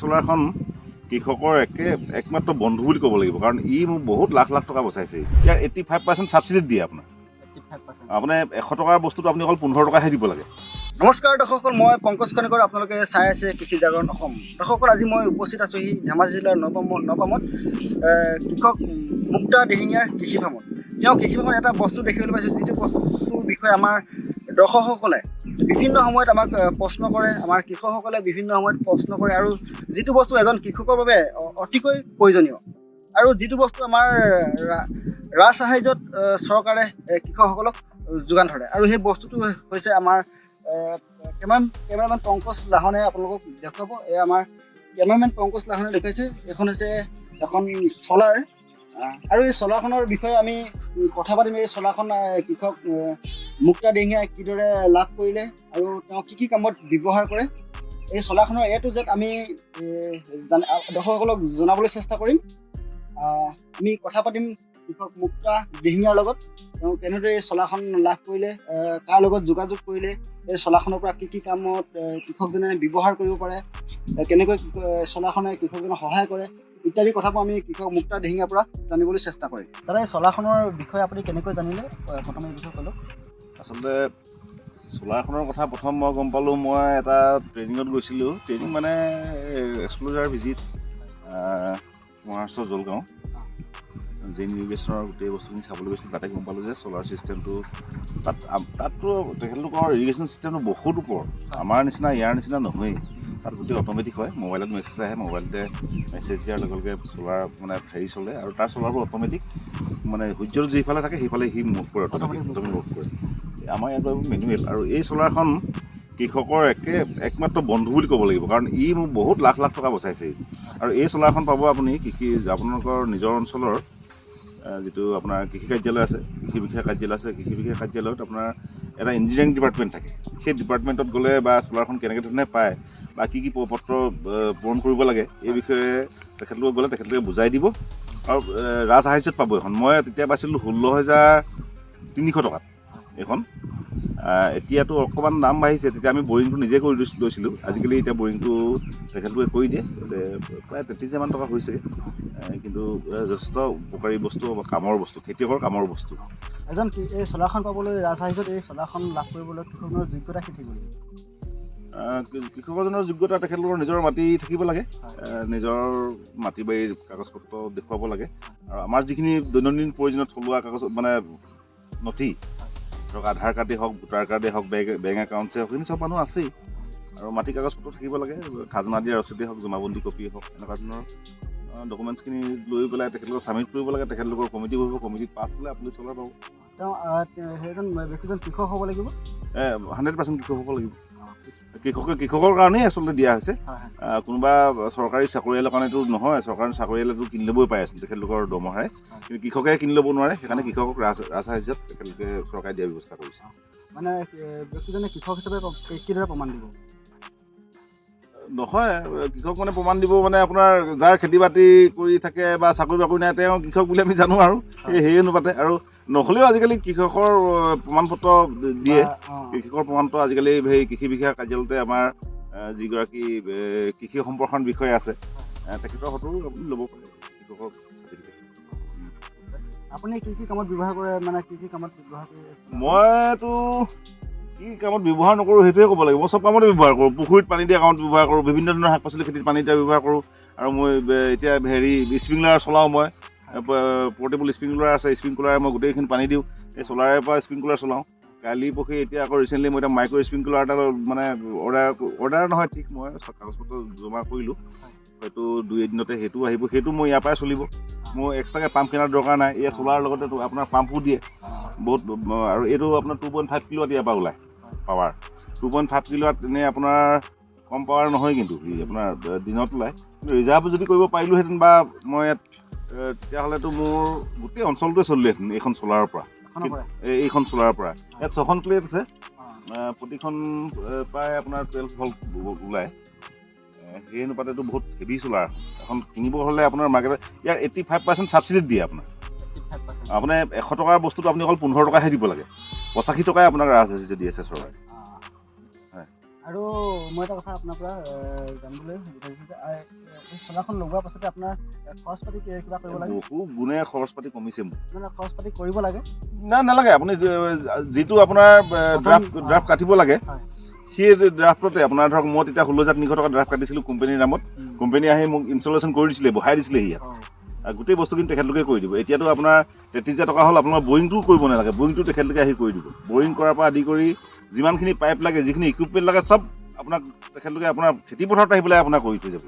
চ'লাৰখন কৃষকৰ একমাত্ৰ বন্ধু বুলি ক'ব লাগিব, কাৰণ ই মোক বহুত লাখ লাখ টকা বচাইছে। ইয়াৰ 85% ছাবচিডিত দিয়ে আপোনাৰ। 85%। আপোনাৰ 100 টকাৰ বস্তুটো আপুনি অকল 15 টকাহে দিব লাগে। নমস্কাৰ দৰ্শকসকল, মই পংকজ খনিকৰ, আপোনালোকে চাই আছে কৃষি জাগৰণ অসম। দৰ্শকসকল, আজি মই উপস্থিত আছোহি ধেমাজি জিলাৰ নপামত কৃষক মুক্তা দিহিঙীয়াৰ কৃষি ফাৰ্মত। তেওঁ কৃষি ফাৰ্মত এটা বস্তু দেখিবলৈ পাইছোঁ, যিটো বস্তুৰ বিষয়ে আমাৰ দৰ্শকসকলে বিভিন্ন সময়ত আমাক প্ৰশ্ন কৰে, আমাৰ কৃষকসকলে বিভিন্ন সময়ত প্ৰশ্ন কৰে আৰু যিটো বস্তু এজন কৃষকৰ বাবে অতিকৈ প্ৰয়োজনীয় আৰু যিটো বস্তু আমাৰ ৰাজ সাহাৰ্যত চৰকাৰে কৃষকসকলক যোগান ধৰে আৰু সেই বস্তুটো হৈছে আমাৰ কেমেৰামেন পংকজ লাহনে আপোনালোকক দেখুৱাব। এই আমাৰ কেমেৰামেন পংকজ লাহনে দেখুৱাইছে, এইখন হৈছে এখন চ'লাৰ আৰু এই চ'লাৰখনৰ বিষয়ে আমি কথা পাতিম। এই চ'লাৰখন কৃষক মুক্তা দিহিঙীয়াই কিদৰে লাভ কৰিলে আৰু তেওঁ কি কি কামত ব্যৱহাৰ কৰে, এই চ'লাৰখনৰ এ টু জেড আমি দৰ্শকসকলক জনাবলৈ চেষ্টা কৰিম। আমি কথা পাতিম কৃষক মুক্তা দিহিঙীয়াৰ লগত, তেওঁ কেনেদৰে এই চ'লাৰখন লাভ কৰিলে, কাৰ লগত যোগাযোগ কৰিলে, এই চ'লাৰখনৰ পৰা কি কি কামত কৃষকজনে ব্যৱহাৰ কৰিব পাৰে, কেনেকৈ চ'লাৰখনে কৃষকজনক সহায় কৰে ইত্যাদি কথাবোৰ আমি কৃষক মুক্তা দিহিঙীয়াৰ পৰা জানিবলৈ চেষ্টা কৰিম। দাদা, এই চ'লাৰখনৰ বিষয়ে আপুনি কেনেকৈ জানিলে? প্ৰথমে এই বিষয়ে ক'লো। আচলতে চ'লাৰখনৰ কথা প্ৰথম মই গম পালোঁ, মই এটা ট্ৰেইনিঙত গৈছিলোঁ। ট্ৰেইনিং মানে এক্সপ্ল'জাৰ ভিজিট, মহাৰাষ্ট্ৰ জলগাঁও জৈন ইৰিগেশ্যনৰ গোটেই বস্তুখিনি চাবলৈ গৈছিলোঁ। তাতে গম পালোঁ যে চ'লাৰ ছিষ্টেমটো তাত তাততো তেখেতলোকৰ ইৰিগেশ্যন ছিষ্টেমটো বহুত ওপৰ, আমাৰ নিচিনা ইয়াৰ নিচিনা নহয়েই। তাত গোটেই অট'মেটিক হয়, মোবাইলত মেছেজ আহে, মোবাইলতে মেছেজ দিয়াৰ লগে লগে চ'লাৰ মানে হেৰি চলে আৰু তাৰ চ'লাৰবোৰ অট'মেটিক, মানে সূৰ্যটো যিফালে থাকে সেইফালে সি মুভ কৰে, automatic Automatic move। Automatic move কৰে। আমাৰ ইয়াত বাৰু মেনুৱেল। আৰু এই চ'লাৰখন কৃষকৰ একমাত্ৰ বন্ধু বুলি ক'ব লাগিব, কাৰণ ই মোক বহুত লাখ লাখ টকা বচাইছে। আৰু এই চ'লাৰখন পাব আপুনি কৃষি আপোনালোকৰ নিজৰ অঞ্চলৰ যিটো আপোনাৰ কৃষি কাৰ্যালয় আছে, কৃষি বিষয়া কাৰ্যালয় আছে, কৃষি বিষয়া কাৰ্যালয়ত আপোনাৰ এটা ইঞ্জিনিয়াৰিং ডিপাৰ্টমেণ্ট থাকে। সেই ডিপাৰ্টমেণ্টত গ'লে বা চ'লাৰখন কেনেকৈ ধৰণে পায় বা কি কি পত্ৰ পূৰণ কৰিব লাগে, এই বিষয়ে তেখেতলোকক গ'লে তেখেতলোকে বুজাই দিব আৰু ৰাজ সাহাৰ্যত পাব এইখন। মই তেতিয়া পাইছিলোঁ 16,300 টকাত এইখন। এতিয়াতো অকণমান দাম বাঢ়িছে। তেতিয়া আমি বৰিংটো নিজে কৰি লৈছিলোঁ। আজিকালি এতিয়া বৰিংটো তেখেতলোকে কৰি দিয়ে। প্ৰায় 33 হাজাৰমান টকা হৈছেগৈ। কিন্তু যথেষ্ট উপকাৰী বস্তু, কামৰ বস্তু, খেতিয়কৰ কামৰ বস্তু। এজন এই চ'লাৰখন পাবলৈ, ৰাজ সাহাৰ্যত এই চ'লাৰখন লাভ কৰিবলৈ কৃষকজনৰ যোগ্যতা কি থাকিব লাগিব? কৃষকজনৰ যোগ্যতা তেখেতলোকৰ নিজৰ মাটি থাকিব লাগে, নিজৰ মাটি বাৰীৰ কাগজ পত্ৰ দেখুৱাব লাগে আৰু আমাৰ যিখিনি দৈনন্দিন প্ৰয়োজনীয় থলুৱা কাগজ মানে নথি, ধৰক আধাৰ কাৰ্ডেই হওক, ভোটাৰ কাৰ্ডেই হওক, বেংক একাউণ্টছেই হওক, সেইখিনি চব মানুহ আছেই আৰু মাটি কাগজ পত্ৰ থাকিব লাগে, খাজনা দিয়া ৰচিদেই হওক, জমাবন্দী কপিয়েই হওক, এনেকুৱা ধৰণৰ ডকুমেণ্টছখিনি লৈ পেলাই তেখেতলোকক ছাবমিট কৰিব লাগে। তেখেতলোকৰ কমিটি বহিব, কমিটিত পাছ হ'লে আপুনি চ'লাৰ পাব। তেওঁ সেইজন ব্যক্তিজন কৃষক হ'ব লাগিব? 100% কৃষক হ'ব লাগিব। কৃষকে কৃষকৰ কাৰণেই আচলতে দিয়া হৈছে। হয় হয় কোনোবা চৰকাৰী চাকৰিয়ালৰ কাৰণেতো নহয়। চৰকাৰী চাকৰিয়ালেতো কিনি ল'বই পাৰে আছিল তেখেতলোকৰ দৰমহাৰে, কিন্তু কৃষকে কিনি ল'ব নোৱাৰে। সেইকাৰণে কৃষকক ৰাজ সাহাৰ্যত তেখেতলোকে চৰকাৰে দিয়াৰ ব্যৱস্থা কৰিছে। মানে ব্যক্তিজনে কৃষক হিচাপে কিদৰে প্ৰমাণ দিব? নহয়, কৃষক মানে প্ৰমাণ দিব মানে আপোনাৰ যাৰ খেতি বাতি কৰি থাকে বা চাকৰি বাকৰি নাই, তেওঁ কৃষক বুলি আমি জানো আৰু সেই অনুপাতে। আৰু নহ'লেও আজিকালি কৃষকৰ প্ৰমাণ পত্ৰ দিয়ে। কৃষকৰ প্ৰমাণপত্ৰ আজিকালি সেই কৃষি বিষয়া কাৰ্যালয়তে আমাৰ যিগৰাকী কৃষি সম্প্ৰসাৰণ বিষয়া আছে, তেখেতৰ হয়তো আপুনি ল'ব পাৰে কৃষকৰ চাৰ্টিফিকেট। আপুনি কি কি কামত ব্যৱহাৰ কৰে, মানে কি কি কামত ব্যৱহাৰ কৰে? মইতো কি কামত ব্যৱহাৰ নকৰোঁ সেইটোৱে ক'ব লাগিব। মই চব কামতে ব্যৱহাৰ কৰোঁ। পুখুৰীত পানী দিয়া কামত ব্যৱহাৰ কৰোঁ, বিভিন্ন ধৰণৰ শাক পাচলি খেতিত পানী দিয়া ব্যৱহাৰ কৰোঁ আৰু মই এতিয়া হেৰি স্প্ৰিংলাৰ চলাওঁ। মই পৰ্টেবল স্প্ৰিংকুলাৰ আছে, স্প্ৰিংকুলাৰে মই গোটেইখিনি পানী দিওঁ। এই চ'লাৰে পৰা স্প্ৰিংকুলাৰ চলাওঁ। কালি পৰহি এতিয়া আকৌ ৰিচেণ্টলি মই এতিয়া মাইক্ৰ' স্প্ৰিংকুলাৰ এটা মানে অৰ্ডাৰ, অৰ্ডাৰ নহয় ঠিক, মই কাগজ পত্ৰ জমা কৰিলোঁ, হয়তো দুই এদিনতে সেইটো আহিব। সেইটো মই ইয়াৰ পৰাই চলিব, মোৰ এক্সট্ৰাকৈ পাম্প কিনাৰ দৰকাৰ নাই। এই চ'লাৰৰ লগতে আপোনাৰ পাম্পো দিয়ে বহুত। আৰু এইটো আপোনাৰ 2.5 কিলোৱাট ইয়াৰ পৰা ওলায় পাৱাৰ। 2.5 কিলোৱাট এনেই আপোনাৰ কম পাৱাৰ নহয়, কিন্তু ই আপোনাৰ দিনত ওলায়। কিন্তু ৰিজাৰ্ভ যদি কৰিব পাৰিলোহেঁতেন বা মই ইয়াত তেতিয়াহ'লেতো মোৰ গোটেই অঞ্চলটোৱে চলিলেহেঁতেন এইখন চ'লাৰৰ পৰা। এখনৰ পৰা? এইখন চ'লাৰৰ পৰা। ইয়াত ছখন প্লেট আছে, প্ৰতিখন প্ৰায় আপোনাৰ 12 ভল্ট ওলায়। সেই অনুপাতেতো বহুত হেভি চ'লাৰ। এখন কিনিব হ'লে আপোনাৰ মাৰ্কেটত ইয়াৰ 85% ছাবচিডিত দিয়ে আপোনাৰ। 85%। আপোনাৰ 100 টকাৰ বস্তুটো আপুনি অকল 15 টকাহে দিব লাগে, 85 টকাই আপোনাক ৰাজসাহায্য দি আছে চৰকাৰে। হয়। আৰু মই এটা কথা আপোনাৰ পৰা জানিবলৈ বিচাৰিছোঁ যে এই চ'লাৰখন লগোৱাৰ পাছতে আপোনাৰ খৰচ পাতি কিবা কৰিব লাগে? বহু গুণে খৰচ পাতি কমিছে মোৰ। মানে খৰচ পাতি কৰিব লাগে? না, নালাগে। আপুনি যিটো আপোনাৰ ড্ৰাফ্ট ড্ৰাফ্ট কাটিব লাগে, সেই ড্ৰাফ্টতে আপোনাৰ ধৰক মই তেতিয়া 16,300 টকা ড্ৰাফ্ট কাটিছিলোঁ কোম্পানীৰ নামত। কোম্পানী আহি মোক ইনষ্টলেশ্যন কৰি দিছিলে, বহাই দিছিলে ইয়াত। আৰু গোটেই বস্তুখিনি তেখেতলোকে কৰি দিব। এতিয়াতো আপোনাৰ 33,000 টকা হ'ল, আপোনাৰ বৰিংটোও কৰিব নালাগে, বৰিংটো তেখেতলোকে আহি কৰি দিব। বৰিং কৰাৰ পৰা আদি কৰি যিমানখিনি পাইপ লাগে, যিখিনি ইকুইপমেণ্ট লাগে, চব আপোনাক তেখেতলোকে আপোনাৰ খেতি পথাৰত আহি পেলাই আপোনাৰ কৰি থৈ যাব।